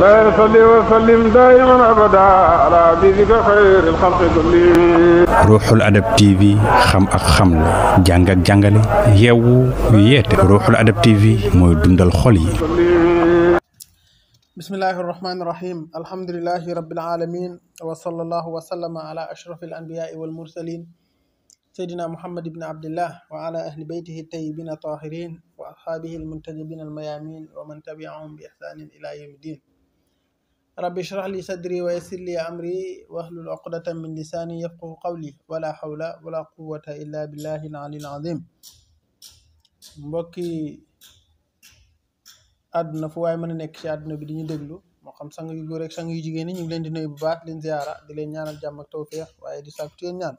لا يصلي وسلم دائما ابدا على حبيبك خير الخلق كلهم. Ruuxul Adab TV xam ak xamle jàng ak jàngale yeewu yeete Ruuxul Adab TV mooy dundal xol yi. bismillahi irrahmani irrahim alhamdulilahi rabbil alamin wa sallallahu wa sallama ala ashrafil anbiyai wal mursalin seydina muhammad ibn abdillah wa ala ahli beytihi tayyibina tahirin wa ashaabihi almuntajibin almayamin wa man tabiahum bi ihsanin ila yawmi din. rabbi shrah li sadri wa yassir li amri wahlul uqdatan min lisani yafqahu qawli wala hawla wala quwwata illa billahi al-aliyyil azim. mbokki àdduna fu waaye mën a nekk ci àdduna bi di ñu déglu moo xam sang yu góor ak sang yu jigéen ñi ñu ngi leen di nuyu bu baax di leen ziyaara di leen ñaanal jàmm ak tawfeex waaye di sàkku ci yéen ñaan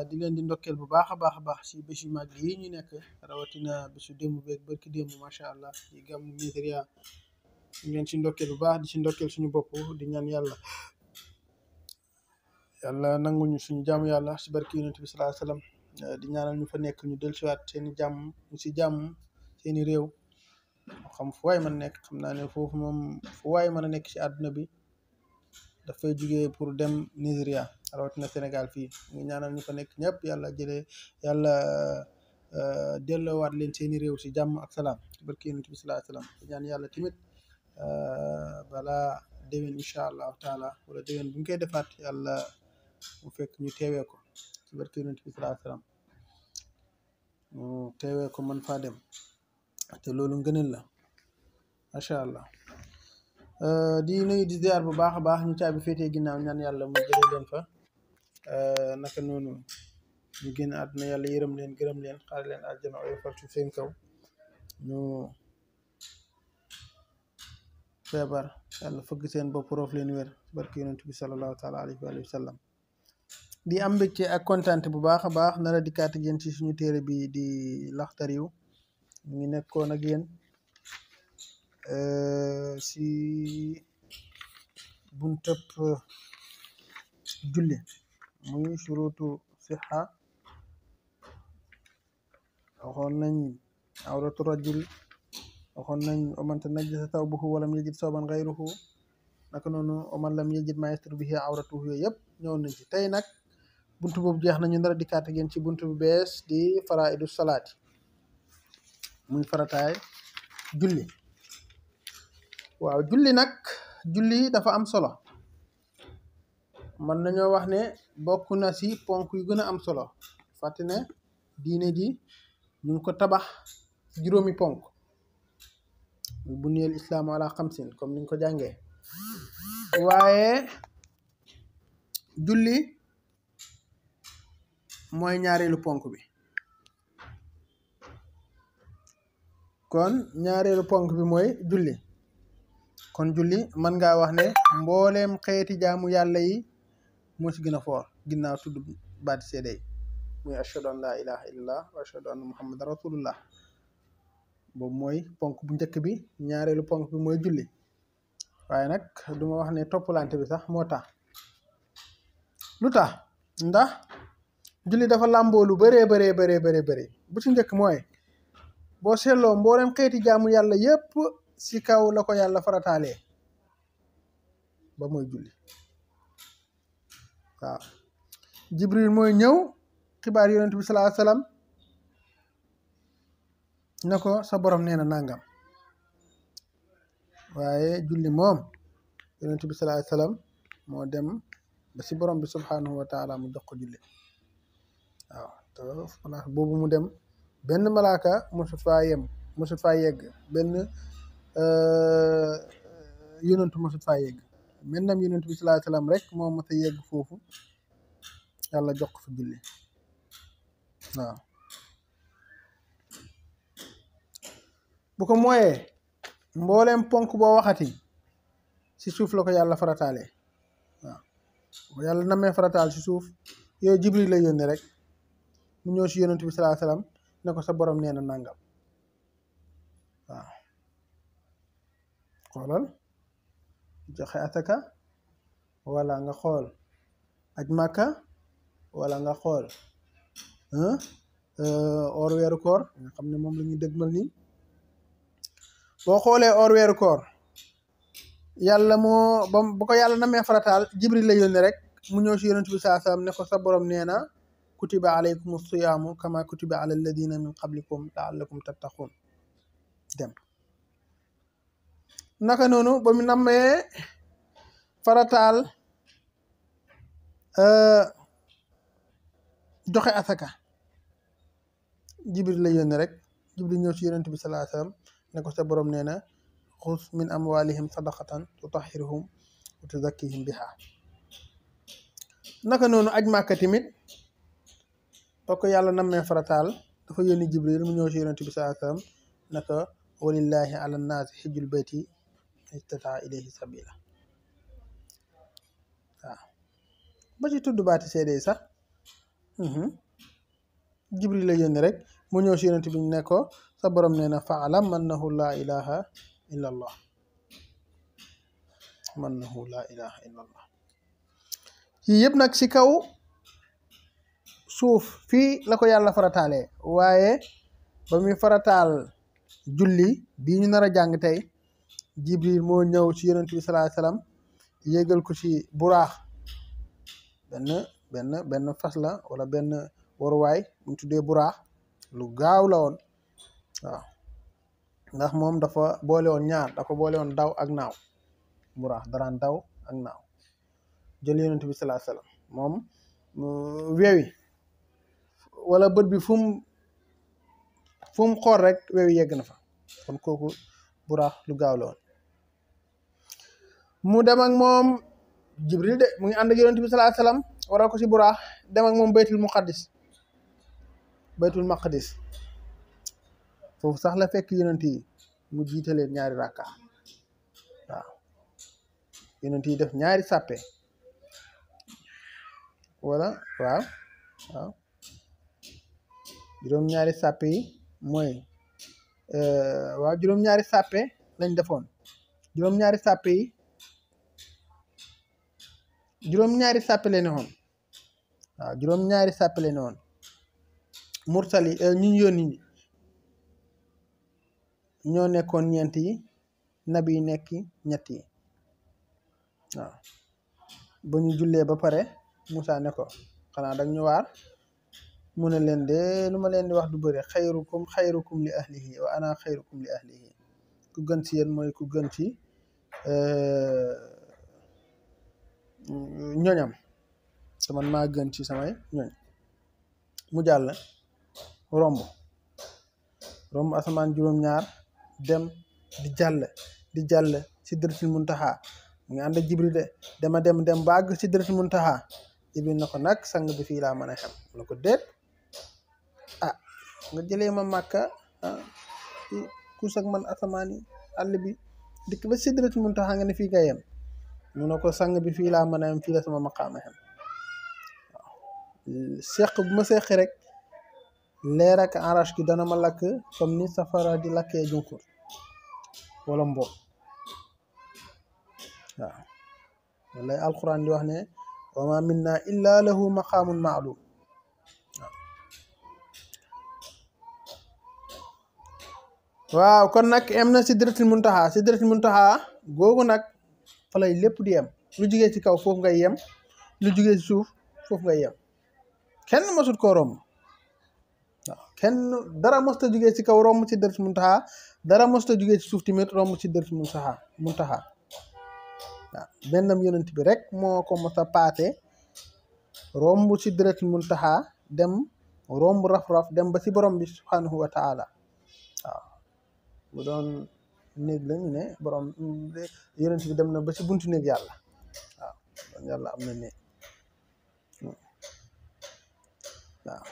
di leen di ndokkeel bu baax a baax ci bés yu mag yi ñu nekk rawatina bésu démb beeg barki démb macha allah di gàmmu Nigéria ñu leen ci ndokkeel bu baax di ci ndokkeel suñu bopp di ñaan yàlla nanguñu suñu jaamu yàlla ci barki yonent bi sallallahu alayhi wasallam di ñaanal ñu fa nekk ñu dellusiwaat seeni jàmm ñu ci jàmm seeni réew. xam fu waay mën a nekk xam naa ne foofu moom fu waay mën a nekk ci àdduna bi dafay jugee pour dem Nigéria rawatina Sénégal fii ngi ñaanal ñu fa nekk ñëpp yàlla delloowaat leen seeni réew ci jàmm ak salaam barki yonent bi sallallahu alayhi wasallam ñaan yàlla tamit balaa déwén incha allahu taala wala déwén bu ñu koy defaat yàlla mu fekk ñu teewee ko ci barki yonent bi sallallahu alayhi wasallam mu teewee ko mën faa dem te loolu ngëneel la macha allah. di nuyu di ziar bu baax a baax ñu caabi féetee ginnaaw ñaan yàlla mu jëlee leen fa naka noonu ñu génn àdduna yàlla yërëm leen gërëm leen xaare leen àjjana oyofal ci seen kaw ñu feebar yàlla fëgg seen bopp roof leen wér barke yonent bi sallallahu taala alayhi wa sallam. di am mbégte ak kontaan bu baax a baax nara dikkaat ak yéen ci suñu téere bi di Laxdariyu ñu ngi nekkoon ak yéen si buntëb julli muy surutu sixa waxoon nañ awratu rajul waxoon nañ oman tanajjasa thawbuhu walam yajid sawban ghayruhu naka noonu oman lam yajid ma yasturu bihi awratuhu yooyu yëpp ñëwoon nañ ci tey nag buntu boobu jeex nañu nar a dikkaat ak yéen ci buntu bu bees di faraidu salaati muy farataay julli. waaw julli dafa am solo mën nañoo wax ne bokk na ci ponk yu gën a am solo fàtte ne diine ji ñu ngi ko tabax juróomi ponk buniyal islaamu ala xamsin comme niñ ko jàngee waaye julli mooy ñaareelu ponk bi. kon ñaareelu ponk bi mooy julli kon julli mën ngaa wax ne mbooleem xeeti jaamu yàlla yi moo ci gën a foor ginnaaw tudd baati seede yi muy ashhadu an la ilaha illallah wa ashhadu anna muhammadan rasulullah boobu mooy ponk bu njëkk bi. ñaareelu ponk bi mooy julli waaye nag duma wax ne toppalante bi sax moo tax lu tax ndax julli dafa làmboo lu bëree bu ci njëkk mooy boo seetloo mboolem xeeti jaamu yàlla yépp ci kaw la ko yàlla farataalee ba mooy julli. waaw jibril mooy ñëw xibaar yonent bi sallallahu alayhi wasallam ne ko sa borom nee na nangam waaye julli moom yonent bi sallallahu alayhi wasallam moo dem ba ci borom bi subhanahu wa taala mu jox ko julli. waaw te boobu mu dem benn malaaka mosut faa yegg benn yonentu mosut faa yegg mennam yonentu bi sallallahu alayhi wasallam rek moo mos a yegg foofu yàlla jox ko fa julli. waaw bu ko mooyee mbooleem ponk boo waxati ci suuf la ko yàlla farataale. waaw bu yàlla namee farataal ci suuf yooyu jibril la yónni rek mu ñëw ci yonentu bi sallallahu alayhi wasallam ne ko sa borom nee na nangam. waaw xoolal joxe asaka wala nga xool aj màkka wala nga xool or weeru koor nga xam ne moom la ñuy dëgmal nii boo xoolee or weeru koor yàlla moo ba ko yàlla namee farataal jibril la yónni rek mu ñëw si yonent bi saa sallam ne ko sa borom nee na kutiba alaykum siyaamu kama kutiba ala alladina min qablikum laallakum tattaqun dem naka noonu ba mu namee farataal joxe asaka jibril la yónni rek jibril ñëw si yonent bi salaa sallam ne ko sa borom nee na xus min amwalihim sadaqatan tutahhiruhum wa tuzakkihim biha naka noonu aj màkka tamit ba ko yàlla nammee farataal dafa yónni jibril mu ñëw si yonent bi salaa sallam ne ko walillahi ala nnaasi xijjul bayti istataa ilayhi sabila waaw ba ci tudd baati seede yi sax jibril la yónni rek mu ñëw si yonent bi ne ko sa borom nee na faalam annahu laa ilaha illa allah annahu laa ilaha illa allah yii yëpp nag si kaw suuf fii la ko yàlla farataalee waaye ba muy farataal julli bii ñu nar a jàng tey jibril moo ñëw ci yonent bi sallallahu alayhi wasallam yéegal ko ci buraax benn fas la wala benn waruwaay bu ñu tuddee buraax lu gaaw la woon waaw ndax moom dafa boole woon ñaar dafa boole woon daw ak naaw buraax daraan daw ak naaw jël yonent bi sallallahu alayhi wasallam moom weewi wala bët bi fu mu xool rek weewi yegg na fa kon kooku buraax lu gaaw la woon mu dem ak moom jibril de mu ngi ànd ak yonent bi sallallahu alayhi wasallam waral ko ci buraax dem ak moom baytul maqdis foofu sax la fekk yonent yi mu jiitaleen ñaari rakka waaw yonent yi def ñaari sàppe wala waaw juróom-ñaari sàppe yi mooy waaw juróom-ñaari sàppe lañ defoon juróom-ñaari sàppe yi juróom-ñaari sàppe leen woon waaw juróom-ñaari sàppe leen woon mursali ñu yónni ñoo nekkoon ñeent yi nabi yi nekk ñett yi waaw ba ñu jullee ba pare Moussa ne ko xanaa dag ñu waar mu ne leen de lu ma leen di wax du bëri xayrukum li ahlihi wa ana xayrukum li ahlihi ku gën ci yéen mooy ku gën ci ñoñam te man maa gën ci samay ñoñ mu jàll romb asamaan juróom-ñaar dem di jàll sidratul muntaha mu ngi ànd ak jibril de dem ba àgg sidratul muntaha jibril na ko nag sang bi fii laa mën a xam na ko déet nga jëlee ma màkka kuus ak man asamaan yi àll bi dikk ba sidratul muntaha nga ne fii nga yem mu ne ko sang bi fii laa mën a yem fii la sama maqaama xem waaw seq bu ma seqi rek leer ak arash gi dana ma lakk comme ni safara di lakkee junqur wala mbool waaw wallaay alquran di wax ne wa ma minna illa lahu maqaamun ma'lum waaw kon nag em na sidratul muntaha googu nag fa lay lépp di yem lu jugee ci kaw foofu ngay yem lu jugee ci suuf foofu ngay yem kenn mosut koo romb waaw kenn dara mosta jugee ci kaw romb sidratul muntaha dara mosta jugee ci suuf tamit romb sidratul muntaha waaw bennam yonent bi rek moo ko mos a paase romb sidratul muntaha dem romb raf-raf dem ba ci borom bi subhanahu wa taala waaw bu doon néeg lañu ne borom yonent bi dem na ba ci buntu néeg yàlla waaw doon yàlla am na néeg waaw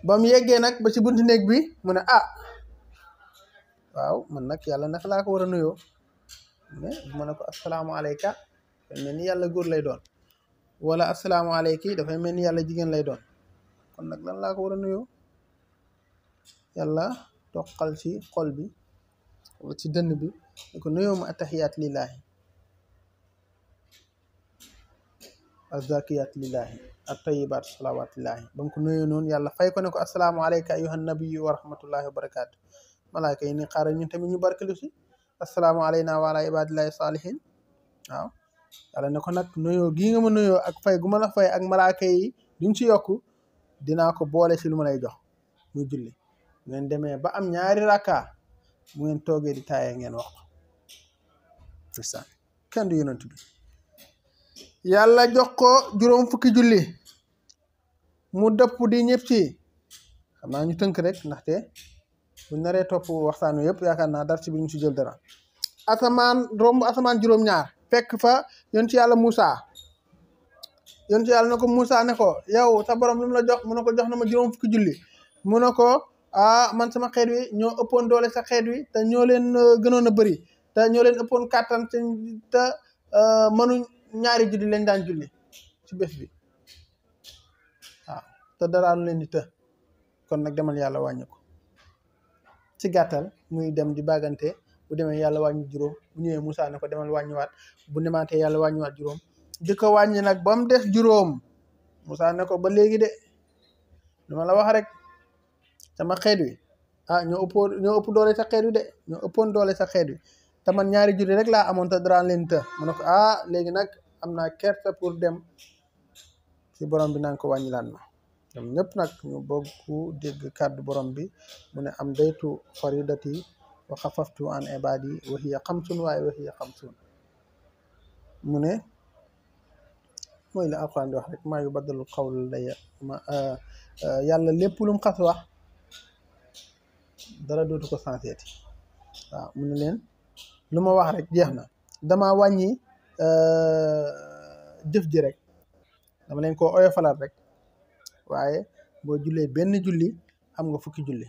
ba mu yeggee nag ba ci buntu néeg bi mu ne waaw man nag yàlla naka laa ko war a nuyoo mais bu ma ne ko asalaamaaleyka dafay mel ni yàlla góor lay doon wala asalaamaaleyki dafay mel ni yàlla jigéen lay doon kon nag lan laa ko war a nuyoo yàlla toqal ci xol bi wala ci dënn bi ne ko nuyoo ma attahiyaat lillahi azzakiyaat lillahi attayibaat salawaat lillahi ba mu ko nuyoo noonu yàlla fay ko ne ko asalaamualeyka ayuhan nabiyyu wa rahmatullahi wa barakaatu malaaka yi ni xaaral ñun tamit ñu barkelu si assalaamu alayna wa ala ibadillahi salihin waaw yàlla ne ko nag nuyoo gii nga ma nuyoo ak fay gu ma la fay ak malaaka yi duñ ci yokku dinaa ko boole si lu ma lay jox muy julli ngeen demee ba am ñaari rakka bu ngeen toogee di taayee ngeen wax ko c'est kenn du yonent bi yàlla jox ko juróom fukki julli mu dëpp di ñëpp ci xam naa ñu tënk rek ndaxte buñ naree topp waxtaan wi yëpp yaakaar naa dar ci bi ñu ci jël dara asamaan romb asamaan juróom-ñaar fekk fa yonent yàlla Moussa yonent yàlla ne ko Moussa ne ko yow sa borom lu mu la jox mu ne ko jox na ma juróom fukki julli mu ne ko man sama xeet wi ñoo ëppoon doole sa xeet wi te ñoo leen gënoon a bëri te ñoo leen ëppoon kàttan te mënuñ ñaari julli lañ daan julli ci bés bi waaw te daraanu leen di të kon nag demal yàlla wàññi ko ci gàttal muy dem di bàggante bu demee yàlla wàññi juróom bu ñëwee Moussa ne ko demal wàññiwaat bu demaatee yàlla wàññiwaat juróom di ko wàññi nag ba mu des juróom Moussa ne ko ba léegi de lu ma la wax rek sama xeet wi ñoo ëpp doole sa xeet wi de ñoo ëppoon doole sa xeet wi te man ñaari julli rek laa amoon te daraan leen të mu ne ko léegi nag am naa kersa pour dem ci borom bi naan ko wàññi laan ma ñoom ñëpp nag ñu bokku dégg kàddu borom bi mu ne am daytu faridati wa xafaftu an ibadi wa hiya xamsun waaye wa hiya xamsun mu ne mooy la alquran di wax rek maa yu baddalu xawlu laya yàlla lépp lu mu xas wax dara dootu ko sanseeti waaw mu ne leen lu ma wax rek jeex na dama wàññi jëf ji rek dama leen ko oyofalal rek waaye boo jullee benn julli am nga fukki julli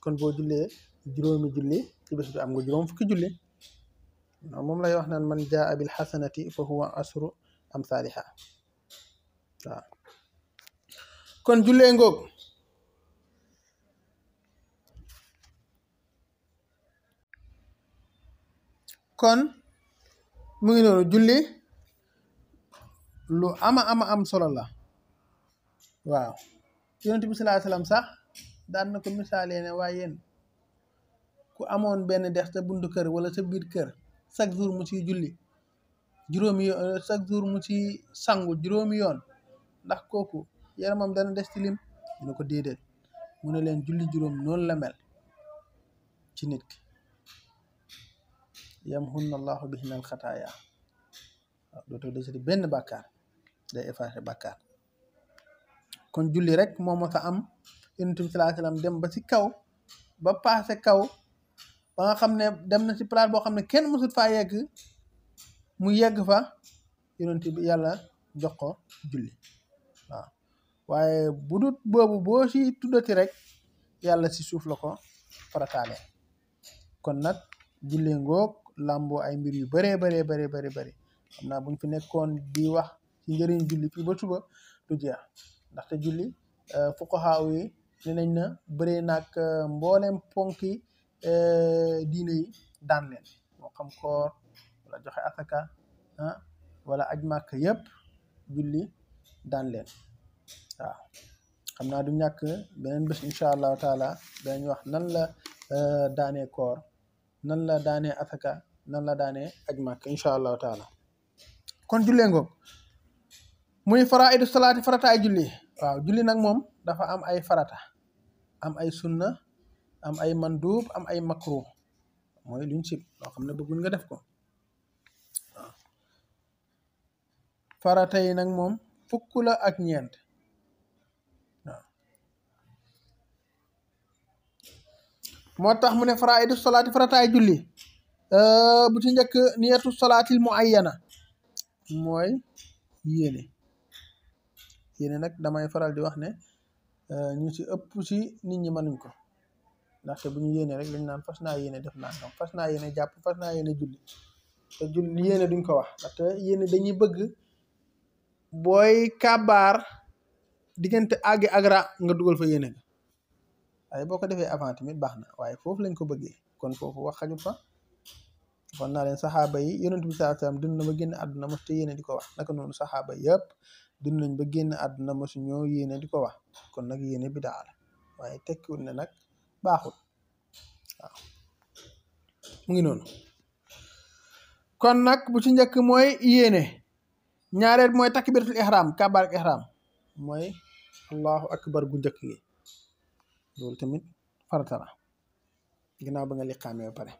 kon boo jullee juróomi julli ci bés bi am nga juróom fukki julli moom lay wax naan man jaa bil xasanati fa huwa asru amsaaliha waaw kon jullee ngoog kon mu ngi noonu julli lu am solo la waaw yonent bi sallallahu alayhi wasallam sax daan na ko misaalee ne waaye yéen ku amoon benn dex sa buntu kër wala sa biir kër chaque jour mu ciy julli chaque jour mu ci sangu juróomi yoon ndax kooku yaramam dana des ci lim ñu ne ko déedéet mu ne leen julli juróom noonu la mel ci nit ki yamhunna allahu bihinal xataaya waaw dootoo desati benn bàkkaar day effacé bàkkaar kon julli rek moo mos a am yonent bi sallallahu alayhi wasallam dem ba ci kaw ba paase kaw ba nga xam ne dem na ci place boo xam ne kenn mësut faa yegg mu yegg fa yonent bi yàlla jox ko julli waaw waaye bu dut boobu boo ci tuddati rek yàlla ci suuf la ko farataale kon nag julli ngoog làmboo ay mbir yu bëree bëri xam naa buñ fi nekkoon di wax ci njëriñ julli fii ba suba du jeex ndaxte julli fuqaha yi ne nañ na bëree nag mboolem ponki diine yi daan leen moo xam koor wala joxe asaka wala aj màkk yëpp julli daan leen waaw xam naa du ñàkk beneen bés incha allahu taala dañ wax nan la daanee koor nan la daanee asaka nan la daanee aj màkk incha allahu taala kon jullee ngoog muy faraidu salaati farataay julli waaw julli nag moom dafa am ay farata am ay sunna am ay mandub am ay makruh mooy luñ sib loo xam ne bëggul nga def ko waaw farata yi nag moom fukk la ak ñeent waaw moo tax mu ne faraidu salaati farataay julli bu ci njëkk niyatu salaatil muayyana mooy yéene nag damay faral di wax ne ñu ci ëpp ci nit ñi mënuñ ko ndaxte bu ñu yéene rek lañ naan fas naa yéene def nangam fas naa yéene jàpp fas naa yéene julli te julli yéene duñ ko wax ndaxte yéene dañuy bëgg booy kabaar diggante àggi ak ra nga dugal fa yéene ga waaye boo ko defee avant tamit baax na waaye foofu lañ ko bëggee kon foofu wax xajul fa waxoon naa leen saxaaba yi yonent bi sallallahu alayhi wasallam dund na ba génn àdduna mos te yéene di ko wax naka noonu saxaaba yëpp dund nañ ba génn àdduna mosu ñoo yéene di ko wax kon nag yéene bidaa la waaye tekkiwul ne nag baaxul waaw mu ngi noonu kon nag bu ci njëkk mooy yéene ñaareel mooy takbiratul ihram kabaar ihram mooy allahu akbar gu njëkk gi loolu tamit farata la ginnaaw ba nga liqaamee ba pare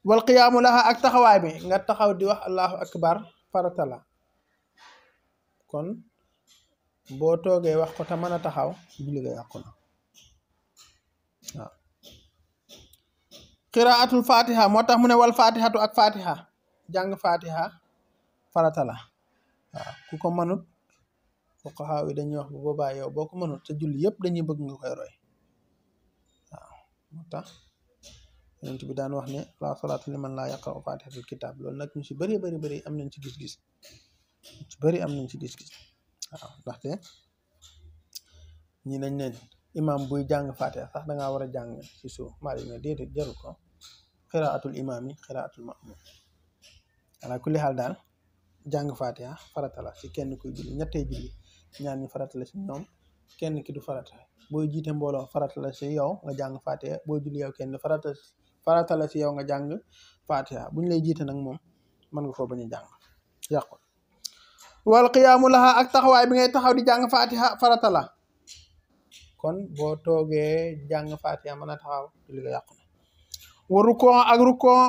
wal qiyaamu laha ak taxawaay bi nga taxaw di wax allahu akbar farata la kon boo toogee wax ko te mën a taxaw julli ga yàqu na waaw qiraatul fatiha moo tax mu ne wal fatihatu ak fatiha jàng fatiha farata la waaw ku ko mënut fuqaha yi dañuy wax bu boobaa yow boo ko mënut sa julli yëpp dañuy bëgg nga koy roy waaw moo tax yonent bi daan wax ne la salaatu liman laa yaqra'u fatihatul kitab loolu nag ñu si bëri am nañ ci gis-gis ñu si bëri am nañ ci gis-gis waaw ndaxte ñi nañ neen imam buy jàng fatiha sax da ngaa war a jàng ci suuf maa ne déedéet jaru ko xiraatul imam yi xiraatul ma'mum ala kulli xaal daal jàng fatiha farata la ci kenn kuy julli ñettee julli ñaar ñi farata la ci ñoom kenn ki du farata booy jiite mbooloo farata la ci yow nga jàng fatiha booy julli yow kenn farata la ci yow nga jàng fatiha buñ lay jiite nag moom mën nga koo bañ a jàng yàqu wal qiyaamu laha ak taxawaay bi ngay taxaw di jàng fatiha farata la kon boo toogee jàng fatiha mën a taxaw julli nga yàqu na wa rukkoo ak rukkoo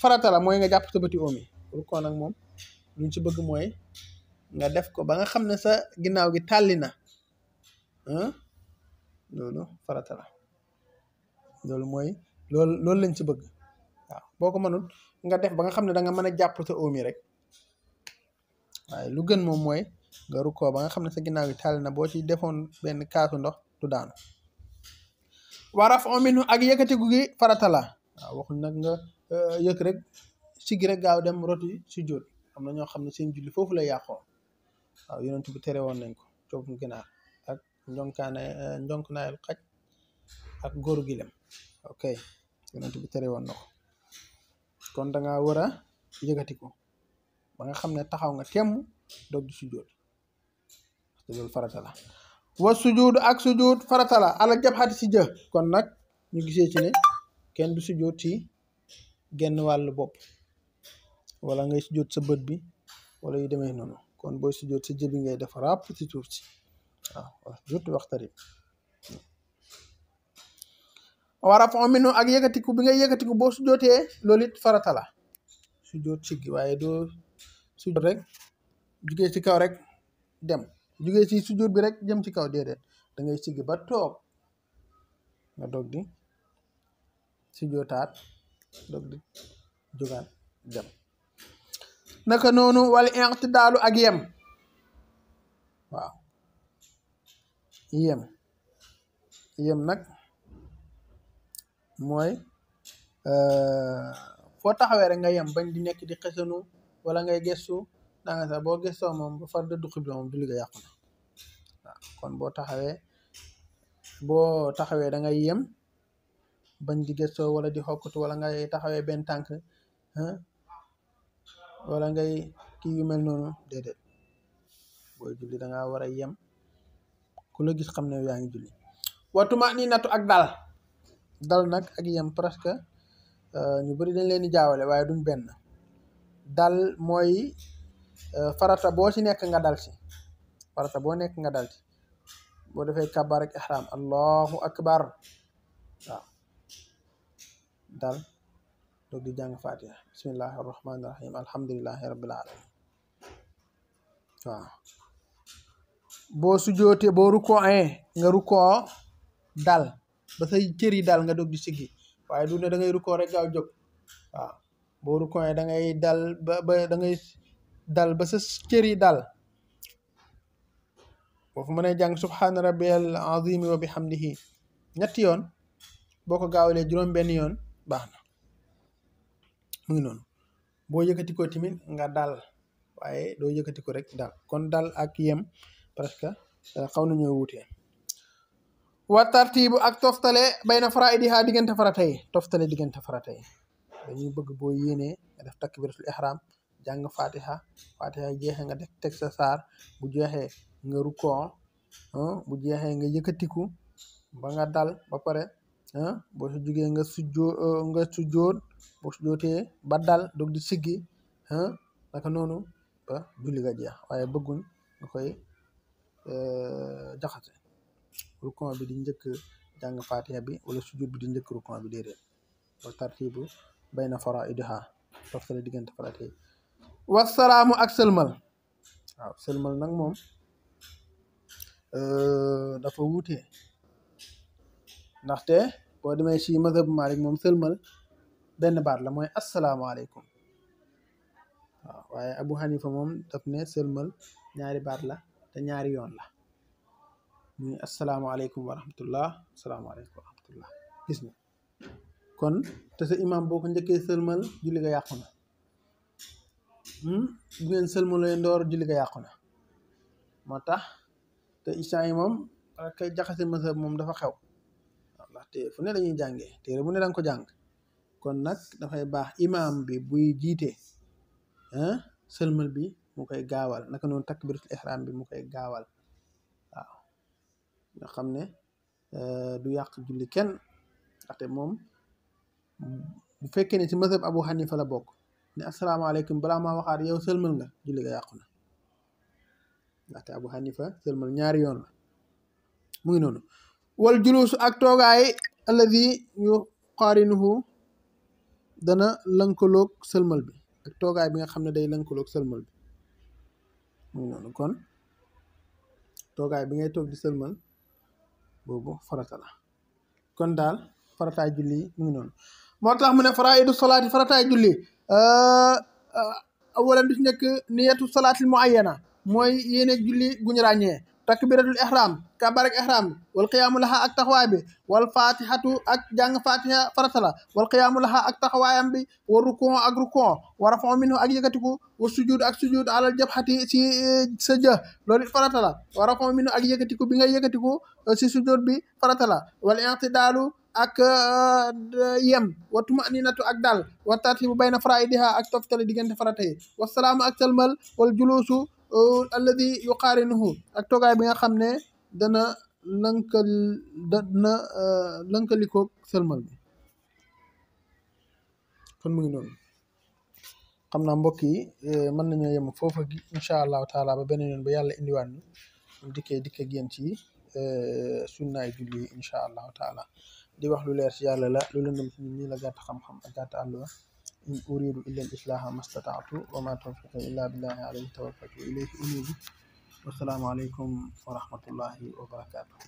farata la mooy nga jàpp sa bëti oom yi rukkoo nag moom luñ ci bëgg mooy nga def ko ba nga xam ne sa ginnaaw gi tàlli na loolu farata la loolu mooy loolu lañ ci bëgg waaw boo ko mënul nga def ba nga xam ne da nga mën a jàpp sa oom yi rek waaye lu gën moom mooy nga rukkoo ba nga xam ne sa ginnaaw gi tàlli na boo ci defoon benn kaasu ndox du daanu waraf ominu ak yëkkatiku gi farata la waaw waxuñ nag nga yëkk rek siggi rek gaaw dem roti sujjóot am na ñoo xam ne seen julli foofu la yàqoo waaw yonent bi tere woon nañ ko coobum ginaar ak njonknaayul xaj ak góoru gilem ok yonent bi tere woon na ko kon da nga war a yëkkatiku ba nga xam ne taxaw nga temm doog di sujjóot parce que loolu farata la wa sujud ak sujud farata la ala jabhati si jë kon nag ñu gisee ci ne kenn du sujud ci genn wàllu bopp wala ngay sujud sa bët bi wala yu demee noonu kon booy sujud sa jë bi ngay def ràpp ci suuf si waaw wala sujud waxtarib waraf ominu ak yëkkatiku bi ngay yëkkatiku boo sujudee loolu it farata la sujud siggi waaye doo sujud rek jugee ci kaw rek dem jugee ci sujud bi rek jëm ci kaw déedéet da ngay siggi ba toog nga doog di sujootaat doog di jógaat dem naka noonu wala i'tidaalu ak yem waaw yem nag mooy foo taxawee rek nga yem bañ di nekk di xesanu wala ngay gestu da nga sax boo gestoo moom ba far dëddu xibla moom julli ga yàqu na waaw kon boo taxawee da ngay yem bañ di gestoo wala di xokkatu wala ngay taxawee benn tànk wala ngay kii yu mel noonu déedéet booy julli da ngaa war a yem ku la gis xam ne yaa ngi julli watuma ni nattu ak dal nag ak yem presque ñu bari dañ leen di jaawale waaye duñ benn dal mooy farata boo ci nekk nga dal ci farata boo nekk nga dal ci boo defee kabar ak ihram allahu akbar waaw dal doog di jàng fatiha bismillahi arrahmani irrahim alhamdulillahi rabbil alamin waaw boo sujjootee boo rukkoo nga rukkoo dal ba say cër yi dal nga doog di siggi waaye du ne da ngay rukkoo rek gaaw jóg waaw boo rukkoo da ngay dal ba da ngay dal ba sa cër yi dal boo fu mënee jàng subhaana rabbiyal azimi wa bihamdihi ñetti yoon boo ko gaawalee juróom-benn yoon baax na mu ngi noonu boo yëkkati ko tamit nga dal waaye doo yëkkati ko rek dal kon dal ak yem presque xaw nañoo wuutee wa tartibu ak toftale bayna faraidiha diggante farata yi toftale diggante farata yi dañuy bëgg boo yéenee nga def takbiratul ihram jàng fatiha jeexee nga def teg sa saar bu jeexee nga rukkoo bu jeexee nga yëkkatiku ba nga dal ba pare boo si jugee nga sujjoot boo sujjootee ba dal dog di siggi naka noonu ba julli ga jeex waaye bëgguñ nga koy jaxase rukon bi di njëkk jàng fatiha bi wala sujjoot bi di njëkk rukon bi déedéet wa tartibu bayna faraidiha toftale diggante farata yi wasalaamu ak sëlmal waaw sëlmal nag moom dafa wuute ndaxte boo demee ci mazhab Malik moom sëlmal benn baat la mooy asalaamaaleykum waaw waaye Abu Hanifa moom daf ne sëlmal ñaari baat la te ñaari yoon la muy asalaamaaleykum wa rahmatullah asalaamaaleykum wa rahmatullah gis nga kon te sa imam boo ko njëkkee sëlmal julli ga yàqu na bu ngeen sëlmalee ndoor julli ga yàqu na moo tax te isaan yi moom kay jaxase mazhab moom dafa xew waaw ndaxte fu ne lañuy jàngee téere bu ne danga ko jàng kon nag dafay baax imam bi buy jiite sëlmal bi mu koy gaawal naka noonu takbiratul ihram bi mu koy gaawal waaw nga xam ne du yàq julli kenn ndaxte moom bu fekkee ne ci mazhab Abu Hanifa la bokk ne asalaamaaleykum balaa maa waxaat yow sëlmal nga julli ga yàqu na ndaxte Abu Hanifa sëlmal ñaari yoon la mu ngi noonu wal juluusu ak toogaay alladi yu qaarinuhu dana lënkaloog sëlmal bi ak toogaay bi nga xam ne day lënkaloog sëlmal bi mu ngi noonu kon toogaay bi ngay toog di sëlmal boobu farata la kon daal farataay julli mu ngi noonu moo tax mu ne faraidu salaati farataay julli awalan bi ci nekk niyatu salaatil muayyana mooy yéene julli guñu ràññee takbiratul ihram kabarak ihram wal qiyaamu laha ak taxawaay bi wal fatihatu ak jàng fatiha farata la wal qiyaamu laha ak taxawaayam bi wa rukon ak rukon wa rafu minhu ak yëkkatiku wa sujud ak sujud alal jabhati si sa jë loolu it farata la wa rafu minhu ak yëkkatiku bi ngay yëkkatiku si sujud bi farata la wal i'tidalu ak yem wa tumaninatu ak dal wa tartibu bayna faraidiha ak toftale diggante farata yi wasalaamu ak salmal wal julusu alladi yuqaarinuhu ak toogaay bi nga xam ne dana lënkalikoog sëlmal bi kon mu ngi noonu xam naa mbokk yi mën nañoo yem foofa gi incha allahu taala ba beneen yoon ba yàlla indiwaan ñu dikkee génn ci sunnaay julli incha allahu taala di wax lu leer ci yàlla la lu lëndëm ci ñi la gàtt xam-xam ak gàtt àlluwa in uridu illa al islaha mastataatu wa ma tawfiqi illa billahi alayhi tawakkaltu ilayhi unibu wasalaamu aleykum wa rahmatullahi wa barakatuh